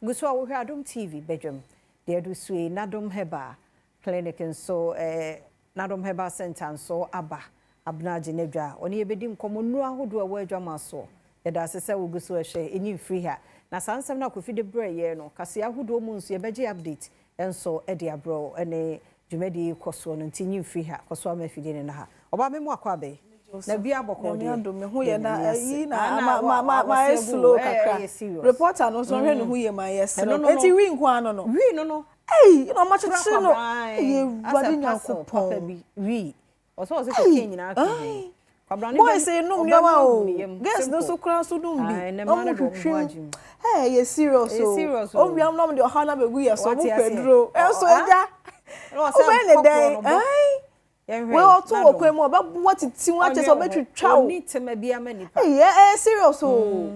Gu so a wohwɛ Adom TV badwam. Deɛ ɛdo so yi, Nadom Herbal Clinic nso, Nadom Herbal Center nso aba Abena agye n'adwa. Ɔne yɛbɛdi nkɔmmɔ nnuro ahodoɔ a ɛwɔ adwaman soɔ. Yɛda ase sɛ wogu so ɛhwɛ, ɛnyi mfiri ha. Na saa nsɛm no a Kofi de brɛɛ yɛn no, kaseɛ ahodoɔ mu nso yɛbɛgye update nso de abrɛ wo ne dwumadie yi kɔ soɔ no nti nyi mfiri ha, kɔ so ama afidie no nna ha. Ɔbaa me mu akɔ abɛn. Na bia bɔkɔɔ Nyame deɛ. adom me ho yɛ Deɛ na Nyame ase. ayi na Ah, na ama wa ma ma wa ma ayɛ wɔse agu slow ɛɛ kakra. ɛyɛ serious. Reporter no nso ɔnhwɛ ne ho yie ma yɛ Ɛno serɛ. no no. Enti wi nko ara no no. Wi no no. Ei, na ɔmo Kura akyekyere no. kwabran. Ɛyɛ Awurade Asɛ parcel papa Nyankopɔn. bi. Wi. Ɔsɛ ɔsɛ Ei, cocaine nyinaa ka ho. ai. Kwabran ne Boys bɛ yi nom ɔbɛ nneɛma no o. agu ne yam. Girls no Simple. nso koraa nso nom bi. Ai, ne Na mma ɔmo no de ɔmo ho twitwi mu. agye mu. Hey, ɛyɛ serious Ɛyɛ o. serious o. Ɔmo wia na ɔmo de ɔhaw no abɛgu yɛ so. Wate Ɔmo pɛ aseɛ. duro. Ɛnso Ah? agya. Ɛna ɔsɛ Wobɛyɛ ne kɔkɔɔ dɛn? no bɔ. Ai. Yɛnhwɛ Wei ɔto wɔ Nadom. kwan mu a ɔbɛboa titi ho akyɛ sɛ Ɔnyɛ wo ho. ɔbɛtwitwa wo. Ɔnni tema bi ama nipa. Ei, ɛyɛ serious o.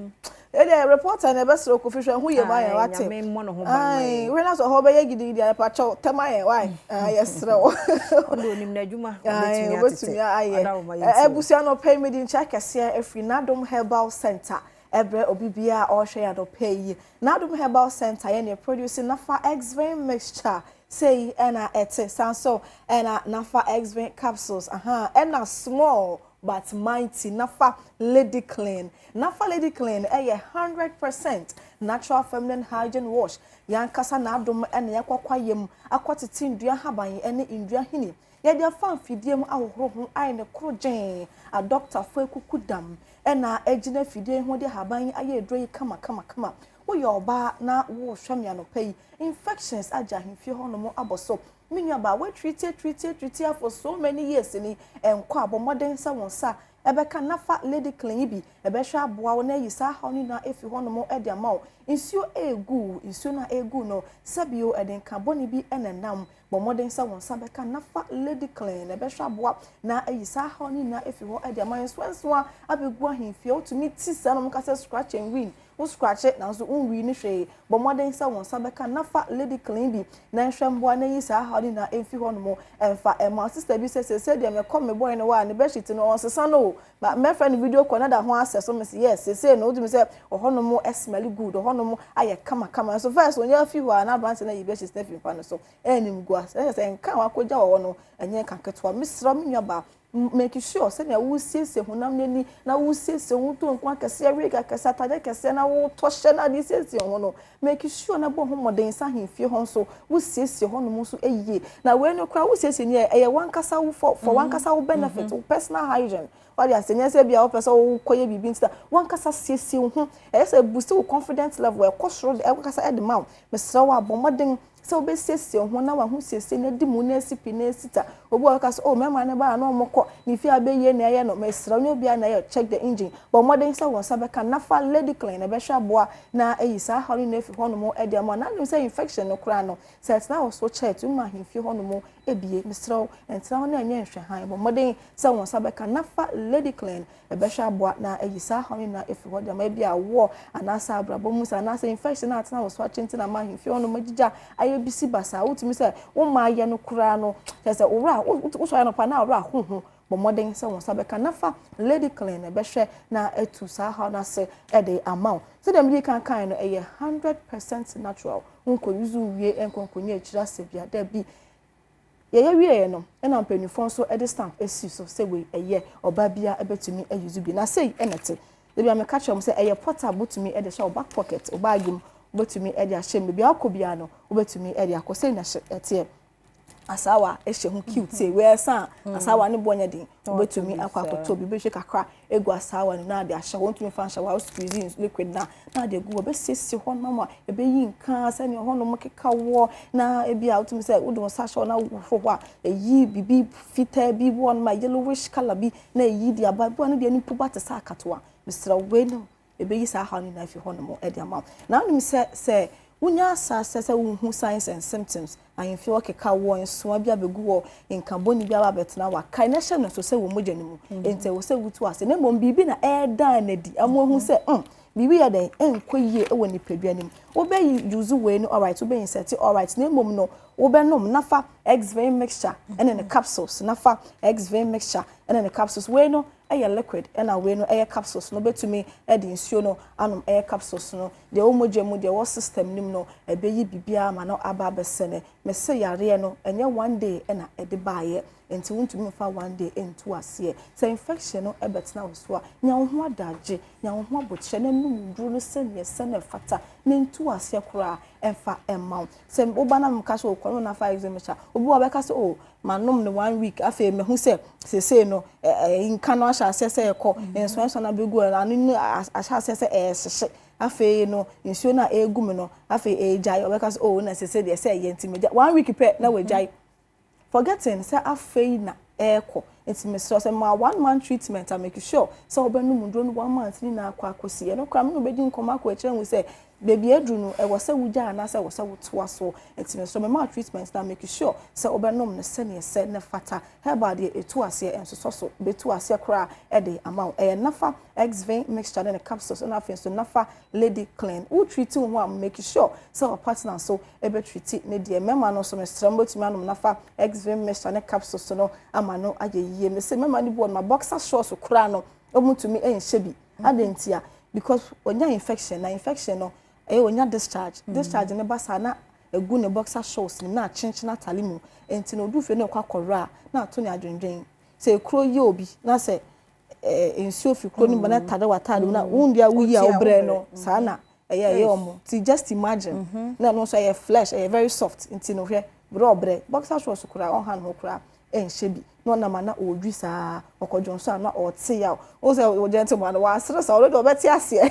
Ɛdeɛ reporter na ɛbɛsrɛ Kofi hwɛ ho yie ma yɛn Ai, wate. Nyame mmɔ ne ho ban ma Ai, yɛn. wei na sɛ ɔhɔ bɛyɛ gidigidi a yɛpakyɛw tɛm ayɛ wai. Ai, yɛsrɛ wo. Ɔno deɛ onim n'adwuma, Ai, ɔbɛtumi obɛtumi atete. ayɛ. Ɔda wo ma yɛntie wo. Abusua no pɛ medi nkyɛ kɛseɛ afiri Nadom Herbal Center. Ɛbrɛ obi biara a ɔrehwɛ yɛn anɔpa yi. Nadom Herbal Center yɛ ne produce Nafa Exvin mixture. Sei ɛna ɛte san so ɛna Nafa Exvin capsules. Aha, ɛna small but mighty Nafa Lady Clean. Nafa Lady Clean ɛyɛ 100% natural feminine hygiene wash. Yankasa n'adom ɛna yɛakɔkɔ yam akɔtete ndua haban ɛne ndua hini. Yɛde afa mfidie mu ahohoro ho ayɛ ne koro gyeen. Adɔktafo ekuku dam ɛna agyina fidie ho de haban ayɛ aduro yi kama kama kama. Woyɛ ɔbaa na wohwɛ me anɔpa yi, infections agye ahemfie hɔnom abɔ so. Me nuabaa, woatreat treat treat for so many years ni ɛnkɔ a, bɔ mmɔden sɛ wo nsa ɛbɛka Nafa Lady Clean yi bi. Ɛbɛhwɛ aboa wo na ayi saa haw no nyinaa efi hɔnom ɛde ama wo. Nsuo egu, nsuo no a egu no, sɛbio ɛde nka bɔne bi ɛna nam. Bɔ mmɔden sɛ wo nsa bɛka Nafa Lady Clean. Ɛbɛhwɛ aboa na ayi saa haw no nyinaa efi hɔ ɛde ama. Nsoansoa abɛgu ahemfie, wotumi ti saa na wɔn kasa scratch and win. Wo scratch nanso nwii ne hwee. Bɔ mmɔden sɛ wo nsa bɛka Nafa Lady Clean bi na nhwɛ mboa na yi saa haw no nyinaa emfi hɔnom ɛmfa ɛma. Sister bi sɛ sɛ deɛ mɛkɔ me boy no hɔ a ne bedsheet no ɔnsesa no o, ba mɛfrɛ no video call na da ho asɛ so. Mesi yes, sese no wotumi sɛ ɔhɔnom smell good, ɔhɔnom ayɛ kamakama. Nso first onye afi hɔ a na aberante na yi bedsheet na fi mpa no so ɛnim gu ase. Ɛyɛ sɛ nka a wakɔgya wɔ hɔ no ɛnyɛ nka ketewa. Mesrɛ me nua make sure sɛnea wosiesie honam n'ani na wosiesie ho to nko akɛseɛ, wig akɛseɛ, atade kɛseɛ na wotɔ hyɛ na ade siesie ho no, make sure na bɔ ho mmɔden nsa ahemfie hɔ nso wosiesie hɔnom nso yie. Na wei no koraa wosiesie ni ɛyɛ wankasa wo for wankasa wo benefit, wo personal hygiene. Wɔde ase nyɛ sɛ bia wopɛ sɛ wokɔyɛ biribi nti na wankasa siesie wo ho. Ɛyɛ sɛ boost wo confidence level ɛkɔ soro ɛkasa ɛde ma wo. Mesrɛ wo, abɔ mmɔden sɛ wobɛsiesie wo ho na waho siesie na di mu na esi pi na esi ta. Obi wɔ hɔ ka sɛ, oh, mmarima ne ba na ɔmo kɔ ne fie abɛyie na ɛyɛ no. Mesrɛ wo, nyɛ obiara na ɛyɛ check the engine. Bɔ mmɔden sɛ wɔn nsa bɛka Nafa Lady Clean na ɛbɛhwɛ aboa na ɛyi saa haw no na efi hɔnom ɛde ama. Na anim sɛ infection no koraa no sɛ ɛtena wɔ so kyɛ ɛtumi ma ahemfie hɔnom ebie. Mesrɛ wo, ɛntena hɔ na ɛnyɛ nhwɛhan. Bɔ mmɔden sɛ wɔn nsa bɛka Nafa Lady Clean, ɛbɛhwɛ aboa na ɛyi saa haw no na efi hɔ de ama. Ebi awoɔ anaasɛ abrabɔ mu sɛ anaasɛ infection a atena wɔ so akyɛ nti na ama ahemfie hɔnom agyigya ayɛ bisi basaa. Wotumi sɛ wɔn mmaa yɛ no koraa no kyerɛ sɛ owura wosɔre anɔpa na owura ahoho. Bɔ mmɔden sɛ wɔn nsa bɛka Nafa Lady Clean, ɛbɛhwɛ na atu saa haw no ase ɛde ama wo. Sɛdeɛ mede kan kan no, ɛyɛ 100% natural. Nkɔ use wie nkɔ nkɔnyɛ akyire asɛ bia dabi. Yɛyɛ wieɛ no ɛna mpanimfoɔ nso ɛde stamp esi so sɛ wei ɛyɛ ɔbaa bia ɛbɛtumi ayi bi na sei ɛna te. Ebi a meka kyerɛ mo sɛ ɛyɛ portable, wotumi ɛde hyɛ wo back pocket, wo bag mu, wobɛtumi ɛde ahyɛ mu. Baabi akɔ biara no wobɛtumi ɛde akɔ. Sei na hyɛ ɛteɛ. Asawa ɛhyɛ ho cute sei. Wei ɛsa a asawa ne bɔ nyɛ den, wobɛtumi akɔ akɔtɔ bi bɛhwɛ kakra egu asawa no na ade ahyɛ hɔ. Wontumi fa nhyɛ hɔ a, squeeze liquid na ade egu hɔ, bɛsiesie hɔ nom a ɛbɛyi nka sɛnea hɔnom keka wɔ. Na ebi a wotumi sɛ wode wo nsa ahyɛ hɔ na wohoro hɔ a, ɛyi biribi fitaa bi wɔ hɔnom a yellowish colour bi na ɛyi de aba. Ebi wɔ no deɛ nipa ba te sɛ akatoa. Mesrɛ, wei no ɛbɛyi saa haw no nyinaa fi hɔnom ɛde ama wo. Na wonim sɛ wonya asase sɛ wohu signs and symptoms, ahemfie hɔ keka wɔ, nsoa bi abɛgu hɔ, nkabɔne bi aba abɛtena hɔ a, kae na hyɛ no nso sɛ wɔ mogya no mu enti ɛwɔ sɛ wotu ase na mmom biribi na ɛredan n'adi ama ohu sɛ biribi yɛ dɛn ɛnkɔ yie ɛwɔ nipadua no mu. Wobɛyi use wei no alright, wobɛyi insert alright, na mmom no wobɛnom Nafa Exvein mixture ɛne ne capsules. Nafa Exvein mixture ɛne ne capsules wei no. Ɛyɛ liquid ɛna wei no ɛyɛ capsules no. Wobɛtumi ɛde nsuo no anom. Ɛyɛ capsules no deɛ ɛwɔ mogya mu, deɛ ɛwɔ system no mu no, ɛbɛyi biribiara ma no aba abɛsɛne. Mɛsɛ yareɛ no ɛnyɛ one day ɛna ɛde baayɛ, nti wontumi mfa one day ntu aseɛ. Sɛ infection no ɛbɛtena wo so a, nya wo ho adagye, nya wo ho abɔkyerɛ na num duro no sɛneɛ sɛ na ɛfata na ntu aseɛ koraa ɛmfa ɛma wo. Sɛ woba na mka sɛ okɔ no nafa exam mixture, obi wɔ bɛka sɛ, "Oh, manom no one week, afei mehu sɛ seesei no ɛɛ nka no ahyɛ aseɛ sɛ ɛkɔ nsonson na bɛgu ano no, ahyɛ aseɛ sɛ ɛɛhyehye, afei no nsuo no a ɛregu mu no afei ɛregyae." Ɔbɛka sɛ, "Oh, na seesei deɛ sɛ ɛyɛ nti megya." One week pɛ na wagyae, forgetting sɛ afei na ɛɛkɔ. Nti mesrɛ sɛ ma one month treatment a, make sure sɛ wobɛnom nduro no one month nyinaa akɔ akɔsi. Ɛno koraa me na wobɛdi nkɔmmɔ akɔ akyerɛ hu sɛ beebi aduru no, ɛwɔ sɛ wogya anaasɛ ɛwɔ sɛ wotoa so. Nti mesrɛ, mema treatment na make sure sɛ wobɛnom no sɛneɛ sɛ ne fata. Herbal deɛ, ɛtu aseɛ, ɛnsosɔ so, bɛtu aseɛ koraa ɛde ama wo. Ɛyɛ Nafa Exvein mixture ne ne capsules, ɛna afei nso Nafa Lady Clean. Wo treat wo ho a, make sure sɛ wɔ partner nso ɛbɛ treat ne deɛ. Mmarima no nso, mesrɛ mo, bɛtumi anom Nafa Exvein mixture ne capsules no ama no ayɛ yie. Mesɛ mmarima no bi wɔ no ma boxer shorts koraa no, wɔntumi nhyɛ bi ade nti a, because onya infection, na infection no ɛyɛ onya discharge. Discharge ne ba saa na egu ne boxer shorts ne na akyenkyen atale mu, nti na odu fie na ɔkɔ akɔwura a, na ato ne adwendwen sɛ ekuro yɛ obi na sɛ nsuo fi kuro no mu na tade wɔ ataade mu na wundi a wuyi a wobrɛ no saa na ɛyɛ ɔmo. Ti just imagine na ɛno nso ɛyɛ flesh, ɛyɛ very soft, nti no hwɛ brɛ ɔbrɛ boxer shorts koraa ɔha ne ho koraa ɛnhyɛ bi na ɔnam a na ɔredwi saa, ɔkɔdwo nso a na ɔte yaw. Wɔn sɛ ɔgyina te mu ano wasere sa, ɔno deɛ ɔbɛte aseɛ,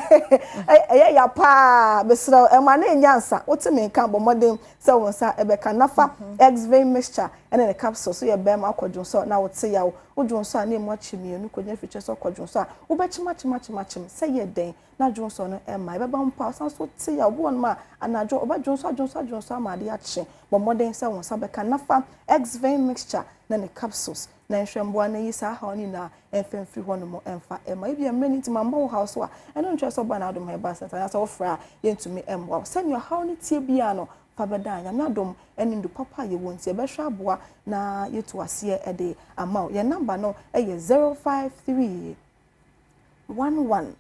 ɛyɛ ya paa. Mesrɛ, ɛma ne nya nsa wote me nka, bɔ mmɔden sɛ wɔn nsa ɛbɛka Nafa Exvein mixture ɛne ne capsule so. Yɛ bɛrima akɔdwo nso na wote yaw, wodwo nso a na emu akyi mmienu kɔgyina fikyɛ sɛ ɔkɔdwo nso a wobɛkyim akyim akyim akyim sɛ yɛ dɛn na dwo nso no ɛma ɛbɛba mpo a, ɔsan so te yaw. Obi wɔ nom a anadwo ɔbɛdwo nso adwo nso adwo nso ama ade akye. Bɔ mmɔden sɛ wɔn nsa bɛka Nafa Exvein mixture na ne capsules na nhwɛ mboa na yi saa haw no nyinaa ɛmfa mfiri hɔ nom ɛmfa ɛma. Ebi mmerɛ no nti ma mbɔ wo haw so a, ɛno nkyerɛ sɛ ɔba na Adom Herbal Center anaasɛ wofrɛ a yɛntumi mmoa wo. Sɛnea ɔhaw no tie biara no, fa bɛda Nyame adom ɛne ndu papa a yɛwɔ nti yɛbɛhwɛ aboa na yɛtu aseɛ ɛde ama wo. Yɛn number no ɛyɛ 053 11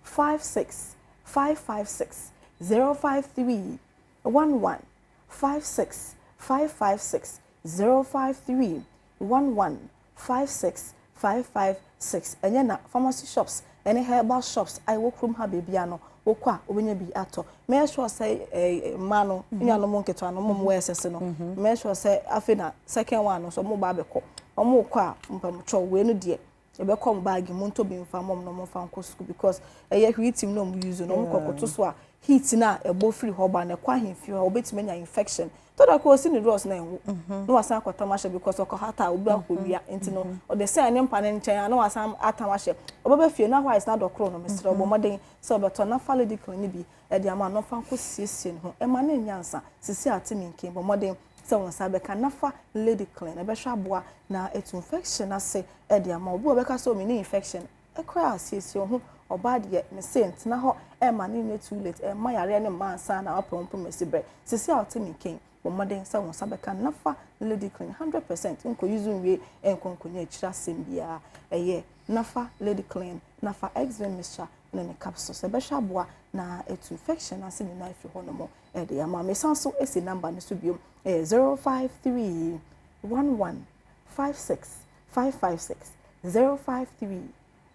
56 556, 053 11 56 556, 053 11 56 556. Ɛnyɛ na pharmacy shops ɛne herbal shops a ɛwɔ kurom ha beebi no, wokɔ a wobɛnya bi atɔ. Mɛyɛ sure sɛ mmaa no, nuanom nketewa no, mo wɔ ɛsɛse no, mɛyɛ sure sɛ afei na second one no nso ɔmo ba abɛkɔ. Ɔmo kɔ a, mpamutwɔ wei no deɛ ɛbɛkɔ ɔmo baagi mu, ntɔ bi nfa mɔm na ɔmo nfa nkɔ sukuu, because ɛyɛ heating na ɔmo use no, ɔmo kɔ kɔto so a, heat na ɛbɔ firi hɔ ba na ɛkɔ ahemfie hɔ, obetumi anya infection. Tɔdɔ kɔ osi ne drawers na ɛnwo na wasan akɔtam ahyɛ, because ɔkɔ hata obi akɔ wia, nti no ɔde sɛn ne mpa ne nkyɛn a na wasan atam ahyɛ. Ɔbɛbɛ fie na white na dɔkoro no. Mesrɛ, ɔbɔ mmɔden sɛ ɔbɛtɔ Nafa Lady Clean no bi ɛde ama no ɔfa nkɔ siesie ne ho. Ɛma ne nyansa sisi ate ne nkin. Bɔ mmɔden sɛ wɔn nsa bɛka Nafa Lady Clean, ɛbɛhwɛ aboa na etu infection ase ɛde ama obi. Wɔ bɛka sɛ omi ne infection ɛkora, asiesie ho. Ɔbaa deɛ, mese ntena hɔ ɛma ne nyɛ too late, ɛma yareɛ ne mma ansa na wapɛ wɔn pɔmɛ si brɛ. Sisi a ɔte ne nkin, bɔ mmɔden sɛ wɔn nsa bɛka Nafa Lady Clean 100%. Nkɔ yuzu nwie nkɔ nkɔnya akyire asɛm biara. Ɛyɛ Nafa Lady Clean, Nafa Exvein mixture ne ne capsules, ɛbɛhwɛ aboa na etu infection ase nyinaa efiri hɔ nom ɛde ama. Mesan so esi number no so biom, ɛyɛ 0531 156 556, 0531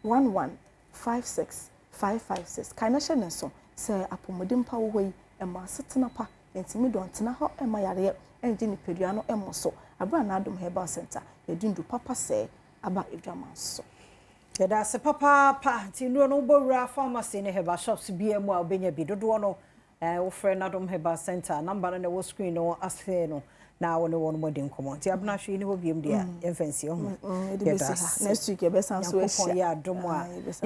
156556. Kae na hyɛ ne nso sɛ apɔmuden pa wɔ hɔ yi, ɛma asetena pa. Ntumi dɔn tena hɔ ɛma yareɛ ɛngye nipadua no ɛmmɔ so abere a n'Adom Herbal Center yɛde ndu papa sɛ aba adwama so. Yɛda ase papaapa. Nti nnuro no, wobɔwura pharmacy ne herbal shops biara mu a, wobɛnya bi. Dodoɔ no wofrɛ Nadom Herbal Center, number no na ɛwɔ screen no ase no, na wo ne wɔn mo adi nkɔmmɔ. Nti Abena, hwee ne hɔ biom deɛ a yɛmfa nsie ho. Yɛda ase. Next week yɛbɛsan so ahyia. Nyankopɔn yɛ adom a.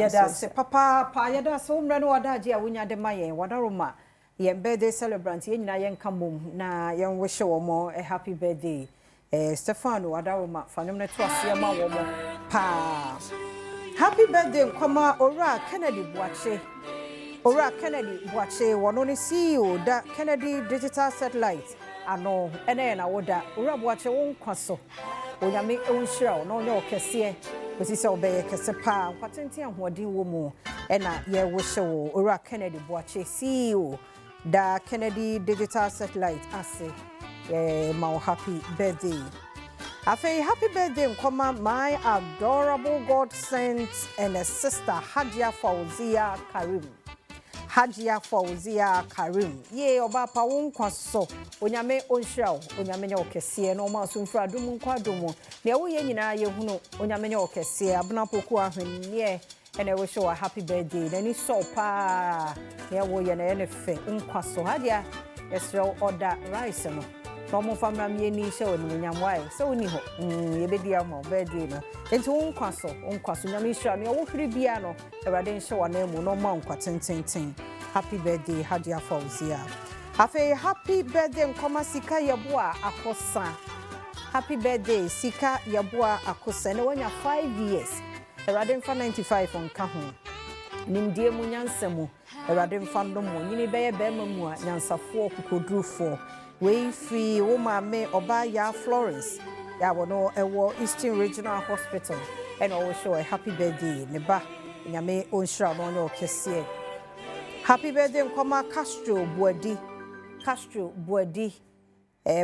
Yɛda ase papaapa. Yɛda ase wo mmerɛ ne wadagye a wonya de ma yɛn wadaroma. Yɛn birthday celebrant, yɛn nyinaa yɛnka mmom na yɛnwohyɛ wɔn happy birthday. Stefano Adaroma, fa nnwom no to aseɛ ma wɔn paa. Happy birthday nkɔma Owura Kennedy Buakye. Owura Kennedy Buakye, wɔno ne CEO da Kennedy Digital Satellite ano. Ɛnɛ yɛ n'awoda. Owura Buakye, wo nkwa so, Onyame nhyira wo na ɔnyɛ wo kɛseɛ. Kɔsi sɛ wobɛyɛ kɛse paa, nkwa tenten ahoɔden wɔ mu ɛna yɛwohyɛ wo. Owura Kennedy Boakye, CEO da Kennedy Digital Satellite ase, ma wo happy birthday. Afei happy birthday nkɔma my adorable God sent and a sister, Hajia Fauzia Karim. Hajia Fauzia Karim, yee, ɔbaa pa, wo nkwa so, Onyame ɔnhyira wo, Onyame nyɛ wo kɛseɛ na ɔma so mfiri adom nkɔ adom mu. Nea woyɛ nyinaa yɛhunu, Onyame nyɛ wo kɛseɛ. Abena Poku Ahwenneɛ ɛna ɛwɔ wɔ happy birthday, n'ani sɔw paa, nea woyɛ no ɛyɛ ne fɛ. Nkwa so. Hajia, yɛsrɛ wo, ɔda rice no na ɔmo mfa mmra mmieni hyɛ wɔ animuonyam wae sɛ wonni hɔ. Yɛbɛdi ama wo birthday no, nti wo nkwa so, wo nkwa so. Nyame nhyira. Nea wohwere biara no, Awurade nhyɛ w'anan mu na ɔma wo nkwa tententen. Happy birthday, Hajia Fauzia. Afei happy birthday nkɔma Sika Yɛboa Akosa. Happy birthday, Sika Yɛboa Akosa, na wanya 5 years. Awurade mfa 95 nka ho, nimdeɛ mu, nyansa mu, Awurade mfa ndom wo, nyini bɛyɛ bɛrima mu a nyansafoɔ kokodurufoɔ. Wei firi wo maame ɔbaa Yaa Florence yɛ a wɔno ɛwɔ Eastern Regional Hospital, ɛna ɔwɔ hyɛ happy birthday. Ne ba, Nyame ɔnhyira no, ɔnyɛ ɔkɛseɛ. Happy birthday nkɔma Castro Buadi, Castro Buadi,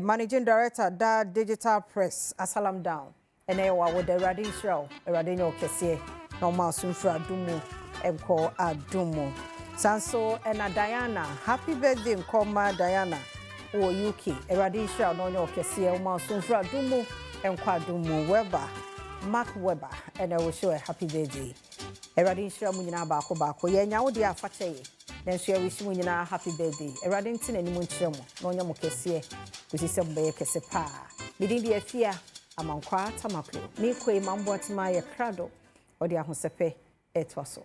managing director da Digital Press, Asalam Down, ɛnɛ yɛ wɔ awoda. Awurade nhyira wo, Awurade nyɛ ɔkɛseɛ na ɔma aso mfiri adom mu nkɔ adom mu. Saa nso ɛna Diana, happy birthday nkɔma Diana wɔ UK. Awurade nhyira wo na ɔnyɛ ɔkɛseɛ, ɔma aso mfiri adom mu nkɔ adom mu. Weber, Mark Weber, ɛna ɛwɔ show happy birthday. Awurade nhyira mu nyinaa baako baako. Yɛnya wo deɛ afakyɛ yɛ, nanso yɛresi mu nyinaa happy birthday. Awurade nte n'anim nkyerɛ mo na ɔnyɛ mo kɛseɛ kɔsi sɛ mobɛyɛ kɛse paa. Medin deɛ Afia Amankwaa Tamaklo. Meekɔ yi, Mamboatema yɛ krado, ɔde ahosɛpɛ ɛtoa so.